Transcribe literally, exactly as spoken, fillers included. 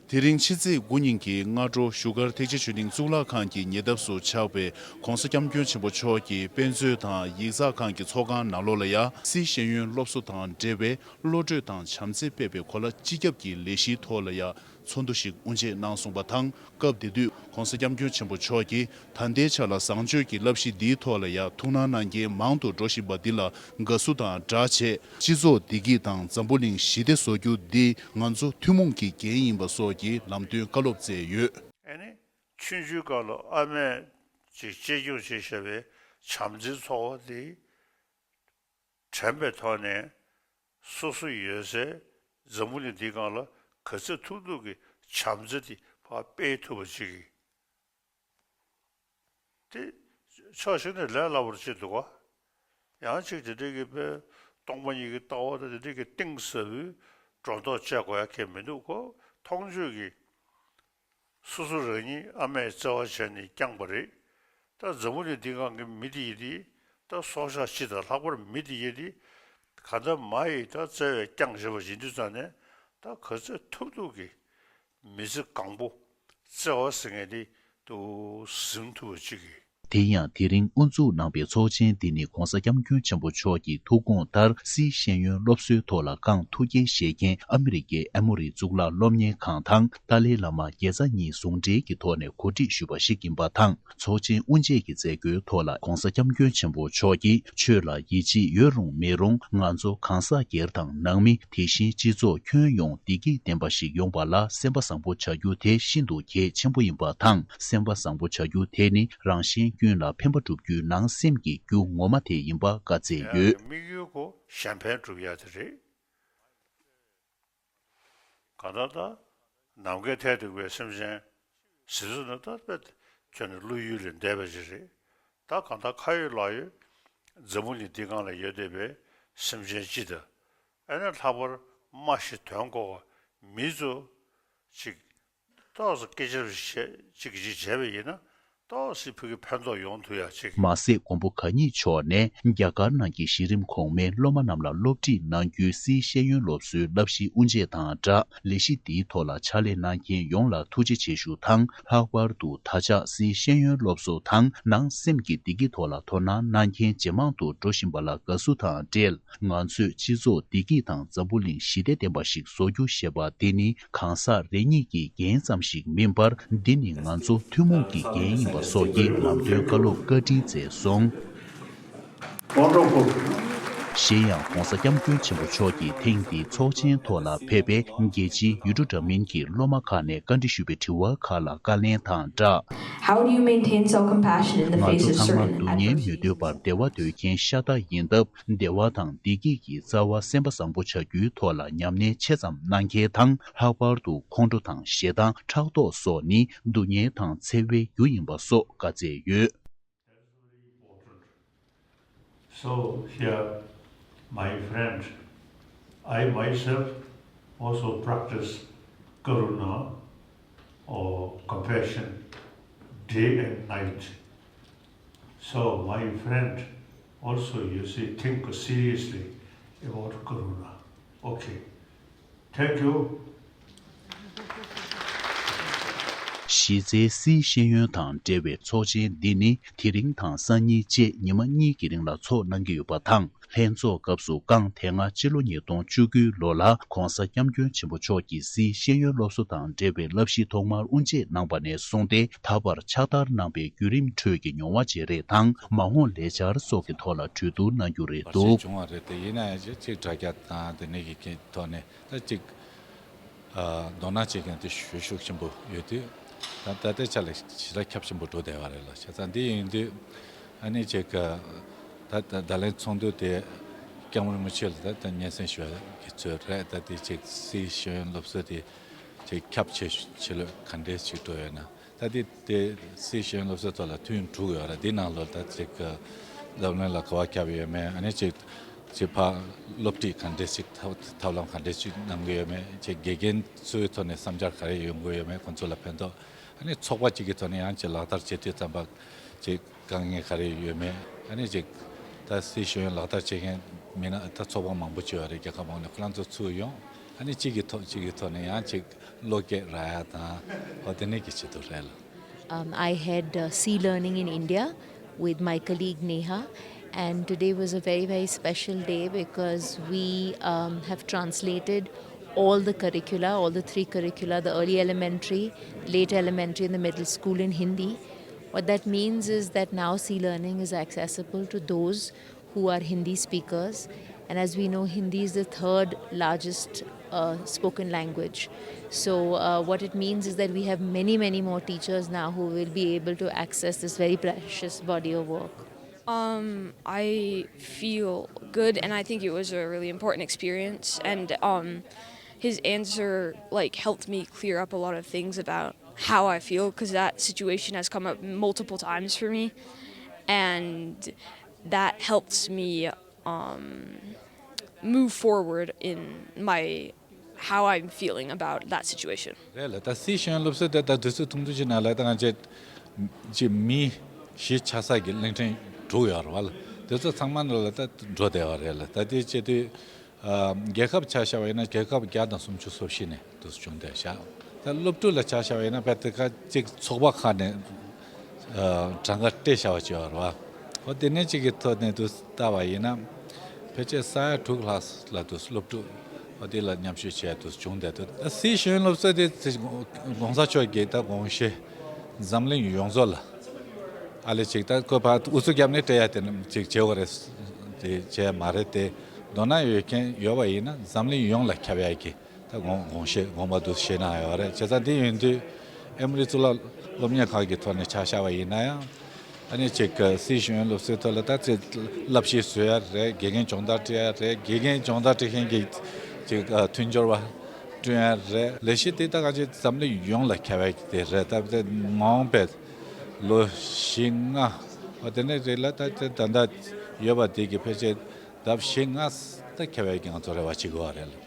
དེ་རིང་ཕྱི་ཚེས་དགུ་ཉིན་གྱི་སྔ་དྲོ་བཞུགས་སྒར་ཐེག་ཆེན་ཆོས་གླིང་གཙུག་ལག་ཁང་གི་ཉེ་འདབས་སུ་ཆགས་པའི་༧གོང་ས་༧སྐྱབས་མགོན་ཆེན་པོ་མཆོག་གི་དཔེ་མཛོད་དང་ཡིག་ཚགས་ཁང་གི་ཚོགས་ཁང་ནང་ལོགས་ལ་ཡང་སིད་ཤེས་ཡོན་སློབ་གསོ་དང་འབྲེལ་བའི་བློ་གྲོས་དང་བྱམས་བརྩེ་སྤེལ་བའི་གོ་ལ་སྤྱི་ཁྱབ་ཀྱི་ལས་གཞིའི་ཐོག་ལ་ཡང་ཚོགས་འདུ་ཞིག་དབུ་འབྱེད་གནང་སོང་བ་དང་། སྐབས་དེ་དུས་༧གོང་ས་༧སྐྱབས་མགོན་ཆེན་པོ་མཆོག་གིས་ད་ལྟའི་ཆ་ལ་བཟང་སྤྱོད་ཀྱི་བསླབ་གཞི་འདིའི་ཐོག་ལ་ཡང་ཐུགས་སྣང་གནང་མཁན་མང་དུ་འགྲོ་བཞིན་པ་འདི་ལ་དགའ་བསུ་དང་སྦྲགས་བྱས། སྤྱི་ཚོགས་བདེ་སྐྱིད་དང་འཛམ་བུ་གླིང་ཞི་བདེ་བཟོ་རྒྱུ་འདི་ང་ཚོ་ཐུན་མོང་གི་འགན་ཡིན་པ་སོགས་ཀྱི་ལམ་སྟོན་བཀའ་སློབ་སྩལ་ཡོད། ཨ་ནི་ཆུང་ཆུང་སྐབས་ལ་ཨ་མས་ཅིག་གཅེས་སྐྱོང་བྱེད་བཞག་པའི་བྱམས་བརྩེའི་ཚོར་བ་དེ་དྲན་པའི་ཐོག་ནས་སོ་སོ་ཡོད་སའི་འཛམ་བུ་གླིང་འདིའི་སྒང་ལ་ག་ཚོད་ཐུབ་ཐུབ་ཀྱི་བྱམས་བརྩེ་དེ་ཕར་སྤེལ་ཐུབ་པ་ཅིག་གིས། དེ་ཕྱོགས་གཅིག་ནས་ལས་སླ་པོར་བྱེད་འདུག་ག་ཡང་གཅིག་དེ་འདྲའི་གི་དཔེ་སྟོང་པ་ཉིད་ཀྱི་ལྟ་བ་དང་དེ་འདྲའི་གི་གཏིང་ཟབ་པོའི་སྒྲོ་འདོགས་བཅད་དགོས་ཡ་གང་ཡང་མི་འདུག་ག་མཐོང་ཆོས་ཀྱི་སོ་སོ་རང་ཉིད་ཨ་མས་བརྩེ་བ་བྱས་ནས་བསྐྱངས་པ་རེད། ད་འཛམ་བུ་གླིང་འདིའི་སྒང་གི་མི་དེ་ཡིན་དེ། ད་སྲོག་ཆགས་སྤྱི་དང་ལྷག་པར་མི་དེ་ཡིན་དེ། གང་ལྟར་མ་ཡིས་ད་བརྩེ་བས་བསྐྱངས་བཞག་པ་ཡིན་དུས་ཙང་ནས་ད་ག་ཚོད་ཐུབ་ཐུབ་ཀྱིས། མི་ཚེ་གང་པོ་བརྩེ་བ་ཟེར་མཁན་དེ་དུ་ཟིན་ཐུབ་པ་ཅིག་གིས། དེ་ཡང་དེ་རིང་དབུ་འཛུགས་གནང་པའི་ཚོགས་ཆེན་འདི་ནི་༧གོང་ས་༧སྐྱབས་མགོན་ཆེན་པོ་མཆོག་གི་ཐུགས་དགོངས་ལྟར་སིད་ཤེས་ཡོན་སློབ་གསོའི་ཐོག་ལ་རྐང་ཐུགས་འགན་བཞེས་མཁན་ཨ་མི་རི་ཀའི་ཨེ་མོ་རི་གཙུག་ལག་སློབ་གཉེར་ཁང་དང་ཏཱ་ལའི་བླ་མ་དགེ་རྩ་གཉིས་ཟུང་འབྲེལ་གྱི་ཐོག་ནས་གོ་སྒྲིག་ཞུས་པ་ཞིག་ཡིན་པ་དང་། ཚོགས་ཆེན་དབུ་འབྱེད་ཀྱི་མཛད་སྒོའི་ཐོག་ལ་༧གོང་ས་༧སྐྱབས་མགོན་ཆེན་པོ་མཆོག་གིས་ཆོས་ལ་ཡིད་ཆེས་ཡོད་རུང་མེད་རུང་ང་ཚོ་གང་ཟག་སྒེར་དང་ནང་མི། དེ་བཞིན་སྤྱི་ཚོགས་ཁྱོན་ཡོངས་བདེ་སྐྱིད་ལྡན་པ་ཞིག་ཡོང་བ་ལ་སེམས་པ་བཟང་པོ་བྱ་རྒྱུ་དེ་ཤིན་ཏུ་གལ་ཆེན་པོ་ཡིན་པ་དང་། སེམས་པ་བཟང་པོ་བྱ་རྒྱུ་དེ་ནི་རང་གཞན་ཀུན་ལ་ཕན་པ་བསྒྲུབ་རྒྱུའི་ནང་སེམས་ཀྱི་རྒྱུ་ངོ་མ་དེ་ཡིན་པ་བཀའ་སྩལ་ཡོད། དམིགས་ཡུལ་གོ་གཞན་ཕན་སྒྲུབ་ཡ་དེ་རེད། གང་ལྟར་ད་ནམ་མཁའི་མཐས་གཏུགས་པའི་སེམས་ཅན་ཟེར་ཚུལ་ནི་ད་དཔེ་ཁྱོད་ནི་བློ་ཡུལ་ལས་འདས་པ་ཞིག་རེད། ད་གང་ལྟར་ཁ་ཡོད་ལག་ཡོད་འཛམ་བུ་གླིང་འདི་སྒང་ལ་ཡོད་བསྡད་པའི་སེམས་ཅན་སྤྱི་དང་། ཨ་ནི་ལྷག་པར་སྨྲ་ཤེས་དོན་གོ་བ་མི་ཚོ་ཅིག་ཏོག་ཙམ་སྐད་ཆ་རེ་བཤད་ཅིག་ཅིག་བྱས་པ་ཡིན་ན་ཏོག་ཙམ་ཕ་གི་ཕན་ཐོགས་ཡོང་ཐུབ་ཡ་ཅིག་མ་ཟད་མགོན་པོ་གང་ཉིད་མཆོག་ནས་རྒྱ་གར་ནང་གི་གཞི་རིམ་གོང་མའི་སློབ་མ་རྣམས་ལ་སློབ་ཁྲིད་གནང་རྒྱུའི་སིད་ཤེས་ཡོན་སློབ་གསོའི་བསླབ་གཞི་དབུ་འབྱེད་དང་སྦྲགས། ལས་གཞི་འདིའི་ཐོག་ལ་ཕྱག་ལས་གནང་མཁན་ཡོངས་ལ་ཐུགས་རྗེ་ཆེ་ཞུ་དང་། ལྷག་པར་དུ་ད་ཆ་སིད་ཤེས་ཡོན་སློབ་གསོ་དང་ནང་སེམས་ཀྱི་བདེ་སྐྱིད་ཐོག་ལ་དོ་སྣང་གནང་མཁན་ཇེ་མང་དུ་འགྲོ་བཞིན་པ་ལ་དགའ་བསུ་དང་འབྲེལ། ང་ཚོས་སྤྱི་ཚོགས་བདེ་སྐྱིད་དང་འཛམ་བུ་གླིང་ཞི་བདེ་ལྡན་པ་ཞིག་བཟོ་རྒྱུ་ཞེས་པ་འདི་ནི་གང་ཟག་རེ་གཉིས་ཀྱི་འགན་ཙམ་ཞིག་མིན་པར། འདི་ནི་ང་ཚོ་ཐུན་མོང་གི་འགན་ཡིན་པ་སོགས་ཀྱི་ལམ་སྟོན་བཀའ་སློབ་བཀའ་དྲིན་སྩལ་སོང་། Wonderful. གཞན་ཡང་༧གོང་ས་༧སྐྱབས་མགོན་ཆེན་པོ་མཆོག་གིས་ཐེངས་འདིའི་ཚོགས་ཆེན་ཐོག་ལ་ཕེབས་པའི་རྒྱལ་སྤྱིའི་ཡུལ་གྲུ་འདྲ་མིན་གྱི་སློབ་མ་ཁག་ནས་བཀའ་འདྲི་ཞུས་པའི་དྲི་བ་ཁག་ལ་བཀའ་ལན་དང་སྦྲགས། How do you maintain self-compassion in the ང་face ཚོ་of ཚང་མ་certain སྡུག་བསྔལ་adversity? མྱོང་འདོད་པར་བདེ་བ་འདོད་མཁན་ཤ་སྟག་ཡིན་སྟབས། བདེ་བ་དང་བདེ་སྐྱིད་ཀྱི་རྩ་བ་སེམས་པ་བཟང་པོ་བྱ་རྒྱུའི་ཐོག་ལ་ཉམས་ལེན་ཆེ་ཙམ་གནང་མཁན་དང་། ལྷག་པར་དུ་ཁོང་ཁྲོ་དང་ཞེ་སྡང་ཕྲག་དོག་སོགས་ནི་སྡུག་བསྔལ་དང་འཚེ་བའི་རྒྱུ་ཡིན་པ་སོགས་བཀའ་སྩལ་ཡོད། So here, my friend, I myself also practice karuna or compassion day and night. So my friend, also you see, think seriously about karuna. Okay. Thank you. གཞི་རྩའི་སིད་ཤེས་ཡོན་དང་འབྲེལ་བའི་ཚོགས་ཆེན་འདི་ནི་དེ་རིང་དང་སང་ཉིན་བཅས་ཉི་མ་གཉིས་ཀྱི་རིང་ལ་ཚོགས་གནང་གི་ཡོད་པ་དང་། ལྷན་ཚོགས་སྐབས་སུ་རྐང་དེ་སྔ་ཕྱི་ལོ་ཉིས་སྟོང་བཅུ་དགུའི་ལོ་ལ་༧གོང་ས་༧སྐྱབས་མགོན་ཆེན་པོ་མཆོག་གིས་སིད་ཤེས་ཡོན་སློབ་གསོ་དང་འབྲེལ་བའི་བསླབ་གཞི་ཐོག་མར་དབུ་འབྱེད་གནང་པ་ནས་བཟུང་སྟེ། ད་བར་ཕྱག་བསྟར་གནང་པའི་བརྒྱུད་རིམ་ཁྲོད་ཀྱི་མྱོང་བ་བརྗེ་རེས་དང་། མ་འོངས་ལས་འཆར་སོགས་ཀྱི་ཐོག་ལ་གྲོས་བསྡུར་གནང་རྒྱུ་རེད་བར་ཆད་འདུག་བྱུང་བ་རེད་དེ། ཡིན་ན་ཡང་ཅིག་དྲ་རྒྱ་དང་དེ་ནས་ཀྱི་ཐོག་ནས་ད་ཅིག་ཨ། དོ་སྣང་བྱེད་མཁན་དེ་ཞེ་ཤུགས་ཆེན་པོ་ཡོད་དུས། ད་ད་ལྟའི་ཆ་ལ་ཞེ་དྲག་ཁྱབ་ཆེན་པོ་འགྲོ་བསྡད་པ་རེད་ལ། བྱས་ཙང་འདི་ཡིན་དུས་ཨ་ནི་ཅིག་ད་ད་ད་ལན་ཚོགས་འདུ་དེ་སྐྱབས་མགོན་རིན་པོ་ཆེ་ལ་ད་ད་སྙན་སེང་ཞུ་ཡ་གི་ཚོད་རེད། ད་དེ་ཅིག་སིད་ཤེས་ཡོན་སློབ་གསོ་དེ་ཅིག་ཁྱབ་ཆེ་ཆེ་ལོས་ག་འདྲས་ཅིག་འགྲོ་ཡོད་ན། ད་དེ་དེ་སིད་ཤེས་ཡོན་སློབ་གསོའི་ཐོག་ལ་ཐུན་དྲུག་ཡོད་རེད། དེ་ནང་ལོགས་ད་ཅིག་སློབ་གླིང་ལ་ག་བ་ཁྱབ་ཡོད་མེད། ཨ་ནི་ཅིག་ཅིག་ཕར་སློབ་ཁྲིད་ག་འདྲས་ཅིག་ཐབས་ཐབས་ལམ་ག་འདྲས་ཅིག་གནང་གི་ཡོད་མེད། ཅིག་དགེ་རྒན་ཚོའི་ཐོག་ནས་བསམ་འཆར་ག་རེ་ཡོང་གི་ཡོད་མེད། ཁོང་ཚོ་ལ་ཕན་ཐོགས། ཨ་ནི་ཚོགས་པ་གཅིག་གི་ཐོག་ནས་ཡང་ཅིག་ལག་བསྟར་བྱེད་དུས་ཙམ་པ་ཅིག་དཀའ་ངལ་ག་རེ་ཡོད་མེད། ཨ་ནི་ཅིག་ད་སིད་ཤེས་ཡོན་ལག་བསྟར་བྱེད་མཁན་མི་སྣ་ད་ཚོགས་པ་མང་པོ་ཅིག་ཡོད་རེད། རྒྱལ་ཁབ་མང་ནས་ཁོ་རང་ཚོ་ཚུར་ཡོང་། ཨ་ནི་གཅིག་གི་ཐོག་གཅིག་གི་ཐོག་ནས་ཡང་གཅིག་བློ་སྐྱེད་རག་ཡ་དང་། ཨོ་དེ་ནས་ཀྱི་ཆེད་དུ་རེད་ལ། Um, I head uh, C Learning in India with my colleague Neha, and today was a very, very special day because we um, have translated all the curricula, all the three curricula, the early elementary, late elementary, and the middle school in Hindi. What that means is that now C Learning is accessible to those who are Hindi speakers. And as we know, Hindi is the third largest uh, spoken language. So, uh, what it means is that we have many, many more teachers now who will be able to access this very precious body of work. Um, I feel good, and I think it was a really important experience. And um, his answer like helped me clear up a lot of things about how I feel, because that situation has come up multiple times for me, and that helps me um, move forward in my how I'm feeling about that situation. རེད་ལ། ད་སི་ཤེས་ཡོན་སློབ་གསོ་དེ་ད་དུས་ཚོད་ཐུང་ཐུང་ཅིག་ནང་ལ་ད་ང་ཚོས་ཅིག་མི་བཞི་ཆགས་ས་གི་གླིང་ཕྲན་དྲུག་ཡོད་རེད་བ་ལ། དེ་ཚོ་ཚང་མ་ནང་ལ་ད་འགྲོ་བསྡད་པ་རེད་ལ། ད་དེ་བྱེད་དུས་ཨ་རྒྱལ་ཁབ་ཆ་བཞག་པ་ཡིན་ན་རྒྱལ་ཁབ་བརྒྱ་དང་སུམ་ཅུ་སོ་བཞི་ནས་དུ་བྱུང་བསྡད་ཤག་ད་སློབ་ཕྲུག་ལ་ཆ་བཞག་པ་ཡིན་ན་དཔེ་དེ་ག་ཅིག་ཚོགས་པ་ཁག་ནས་ཨ་གྲངས་ཀ་སྤྲད་བཞག་པ་ཅིག་ཡོད་རེད་བ། ཨོ་དེ་ནས་ཅིག་གི་ཐོག་ནས་དུ་ལྟ་བ་ཡིན་ན། ཕལ་ཆེར་ས་ཡ་དྲུག་ལྷག་ལ་དུ་སློབ་ཕྲུག་ཨོ་དེ་ལ་མཉམ་ཞུགས་བྱས་དུ་བྱུང་བསྡད་འདུག་ད་སི་ཤེས་ཡོན་སློབ་གསོ་དེ་ཚེ་གོང་ས་མཆོག་གིས་ད་དགོངས་བཞེས་འཛམ་གླིང་ཡོངས་རྫོགས་ལ་ཨ་ལེ་ཅིག་ད་ཁོ་ཕར་ཨུ་ཚུགས་བརྒྱབ་ནས་སྤྲད་ཡ་དེ་ཅིག་བྱེད་དགོས་རེད། དེ་བྱས་མ་རེད་དེ། མདོར་ན་ཡོད་མཁན་ཡོད་པ་ཡིན་ན་འཛམ་གླིང་ཡོངས་ལ་ཁྱབ་ཡ་གི་ད་དགོངས་དགོངས་བཞེས་དགོངས་པ་འདུག་བཞེས་གནང་ཡོད་རེད། བྱས་ཙང་འདི་ཡིན་དུས་ཨེ་མོ་རི་གཙུག་ལག་སློབ་གཉེར་ཁང་གི་ཐོག་ནས་ཆ་བཞག་པ་ཡིན་ན་ཡང་ཨ་ནི་ཅིག་སི་ཤེས་ཡོན་སློབ་གསོའི་ཐོག་ལ་ད་ཚེ་བསླབ་གཞི་བཟོ་ཡ་རེད། དགེ་རྒན་སྦྱོང་བརྡར་སྤྲད་ཡ་རེད། དགེ་རྒན་སྦྱོང་བརྡར་སྤྲད་མཁན་གྱི་ཅིག་མཐུན་སྦྱོར་བ་བསྐྲུན་ཡ་རེད། ལས་གཞི་དེ་ད་ག་ཅིག་འཛམ་གླིང་ཡོངས་ལ་ཁྱབ་ཡ་གི་དེ་རེད། ད་དེ་མ་འོངས་པའི་ལོ་བཞི་ལྔ་འོ་དེ་ནས་རེད་ལ། ད་དེ་ད་ལྟ་ཡོད་པ་དེ་གི་ཕལ་ཆེར་ལྡབ་བཞི་ལྔ་ད་ཁྱབ་ཡ་གི་ང་ཚོ་རེ་བ་བྱེད་དགོས་པ་རེད་ལ།